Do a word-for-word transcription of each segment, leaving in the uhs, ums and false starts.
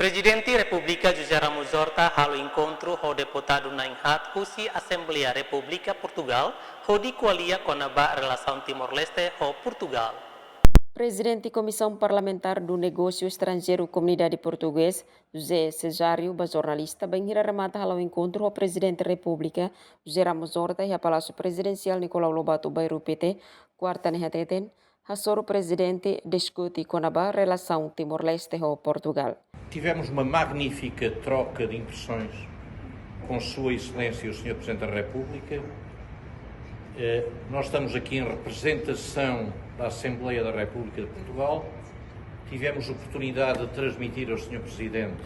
Prezidente Repúblika José Ramos Horta halo enkontru ho deputadu na'in-haat husi Asembleia Repúblika Portugal hodi ko'alia kona-ba relasaun Timor-Leste ho Portugal. Prezidente Komisaun Parlamentár do Negósiu Estranjeiru Komunidade Portugés, José Cesário, ba jornalista bainhira remata hala'o enkontru ho Prezidente Repúblika, José Ramos Horta, iha Palásiu Prezidensiál Nicolau Lobato Bairru Pité, kuarta ne'e hateten, hasoru prezidente diskute kona-ba relasaun Timor-Leste ho Portugal. Tivemos uma magnífica troca de impressões com Sua Excelência o senhor Presidente da República. Eh, nós estamos aqui em representação da Assembleia da República de Portugal. Tivemos oportunidade de transmitir ao senhor Presidente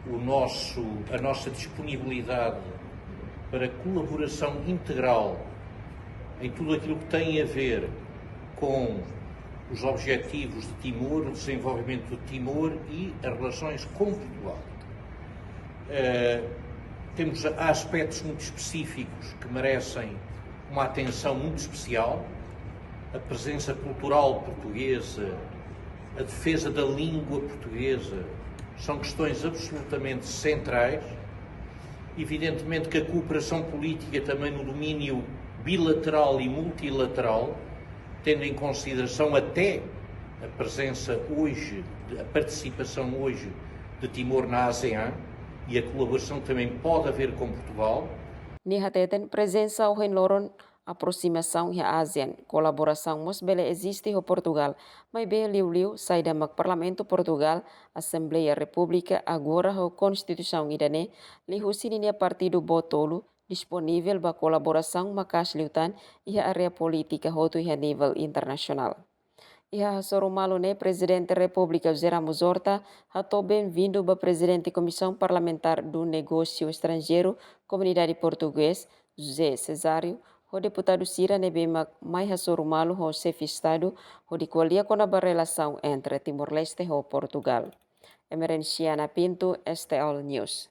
o nosso, a nossa disponibilidade para colaboração integral em tudo aquilo que tem a ver com os objetivos de Timor, o desenvolvimento de Timor e as relações com Portugal. Eh, temos aspectos muito específicos que merecem uma atenção muito especial. A presença cultural portuguesa, a defesa da língua portuguesa, são questões absolutamente centrais. Evidentemente que a cooperação política também no domínio bilateral e multilateral, tendo em consideração até a presença hoje, a participação hoje de Timor na ASEAN, e a colaboração que também pode haver com Portugal. Nia hateten prezensa ohin loron aproximasaun iha ASEAN, kolaborasaun mós bele eziste ho Portugal, maibé liuliu saida mak Parlamentu Portugal, Asembleia Repúblika agora ho konstituisaun ida-ne'e, liuhusi ninia partidu boot tolu, disponivel ba kolaborasaun maka'as liután iha área polítika hotu iha nivel internasionál. Iha hasoru malu ne'e Prezidente Repúblika José Ramos Horta hato'o benvindu ba Prezidente Komisaun Parlamentár do Negósiu Estranjeiru Komunidade Portugés, José Cesário, ho deputadu sira ne'ebé mak mai hasoru malu ho Xefe Estadu hodi ko'alia kona-ba relasaun entre Timor-Leste ho Portugal. Emerenciana Pinto, S T L News.